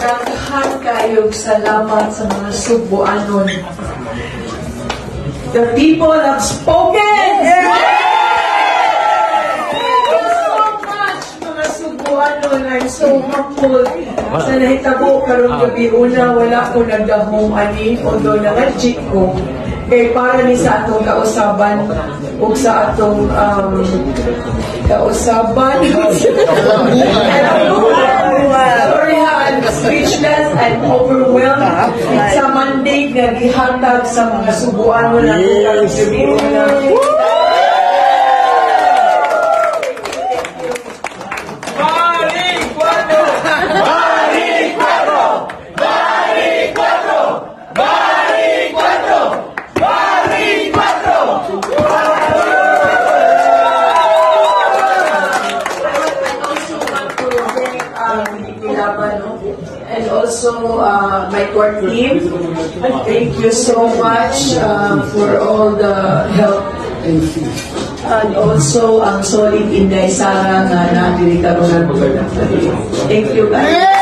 Daghan kayong salamat sa mga Sugbuanon. The people have spoken! Thank you so much, mga Sugbuanon. I'm so humbled sa nahitabo karong gabi. Una, wala ko nagdahom ani, although nangadyik ko. Kay para ni sa atong kausaban ug sa atong kausaban. Sorry ha, I'm speechless and overwhelmed sa mandate nga gihatag sa mga Sugbuanon na karong gabi. Una. Baricuatro! Baricuatro! Baricuatro! Baricuatro! Baricuatro! I also want to thank Laban, no? And also my core team. Thank you so much for all the help. And also ang solid Inday Sara nga naa diri karon. Thank you, guys.